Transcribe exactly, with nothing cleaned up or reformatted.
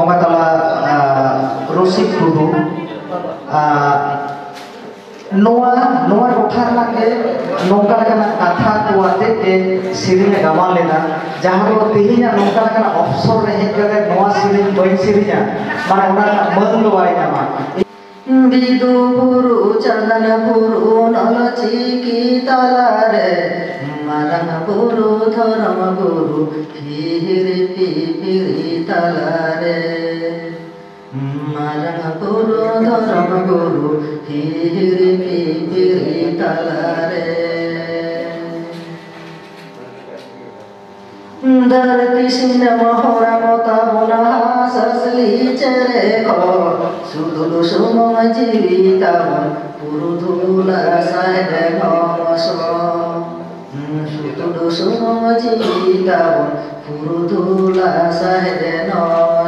ᱵᱚᱸᱜᱟ ᱛᱟᱞᱟ, ᱟᱨ, ᱨᱚᱥᱤᱠ ᱴᱩᱰᱩ, ᱟᱨ, ᱱᱚᱣᱟ ᱱᱚᱣᱟ ᱴᱚᱴᱷᱟ ᱨᱮᱱᱟᱜ ᱜᱮ ᱱᱚᱝᱠᱟ ᱞᱮᱠᱟᱱᱟᱜ ᱠᱟᱛᱷᱟ ᱠᱚ ᱟᱛᱮ ᱜᱮ ᱥᱮᱨᱮᱧ ᱮ ᱜᱟᱵᱟᱱ ᱞᱮᱫᱟ, ᱡᱟᱦᱟᱸ ᱫᱚ ᱛᱮᱦᱮᱧᱟᱜ ᱱᱚᱝᱠᱟ ᱞᱮᱠᱟᱱᱟᱜ ᱚᱯᱥᱚᱨ ᱨᱮ ᱦᱮᱡ ᱠᱟᱛᱮ ᱱᱚᱣᱟ ᱥᱮᱨᱮᱧ ᱵᱟᱹᱧ ᱥᱮᱨᱮᱧᱟ, ᱢᱟᱱᱮ ᱚᱱᱟ ᱨᱮᱱᱟᱜ ᱢᱟᱹᱱ ᱫᱚ ᱵᱟᱭ ᱧᱟᱢᱟ᱾ ᱵᱤᱫᱩ ᱵᱩᱨᱩ ᱪᱟᱸᱫᱟᱱ ᱵᱩᱨᱩ ᱱᱚᱞ ᱪᱤᱠᱤ ᱛᱟᱞᱟᱨᱮ, ᱢᱟᱨᱟᱝ ᱵᱩᱨᱩ ᱫᱷᱚᱨᱚᱢ ᱜᱩᱨᱩ ᱦᱤᱦᱤᱨᱤ ᱯᱤᱯᱤᱲᱤ ᱛᱟᱞᱟᱨᱮ, ᱢᱟᱨᱟᱝ ᱵᱩᱨᱩ ᱫᱷᱚᱨᱚᱢ ᱜᱩᱨᱩ ᱦᱤᱦᱤᱨᱤ ᱯᱤᱯᱤᱲᱤ ᱛᱟᱞᱟᱨᱮ᱾ ᱫᱷᱟᱹᱨᱛᱤ ᱥᱤᱧ ᱢᱚᱦᱚᱲ ᱢᱚᱛᱟ ᱵᱚᱱᱟ ᱦᱟᱸᱥ ᱦᱟᱸᱥᱞᱤ ᱪᱮᱬᱮ ᱠᱚ, ᱥᱩᱫᱩ ᱥᱩᱢᱩᱝ ᱡᱤᱣᱤ ᱛᱟᱵᱚᱱ ᱯᱩᱨᱩᱫᱷᱩᱞ ᱥᱟᱦᱮᱫ ᱱᱚᱢᱚᱥᱚ᱾ ᱥᱩᱫᱩ ᱥᱩᱢᱩᱝ ᱡᱤᱣᱤ ᱛᱟᱵᱚᱱ ᱯᱩᱨᱩᱫᱷᱩᱞ ᱥᱟᱦᱮᱫ ᱱᱚᱢᱚᱥᱚ᱾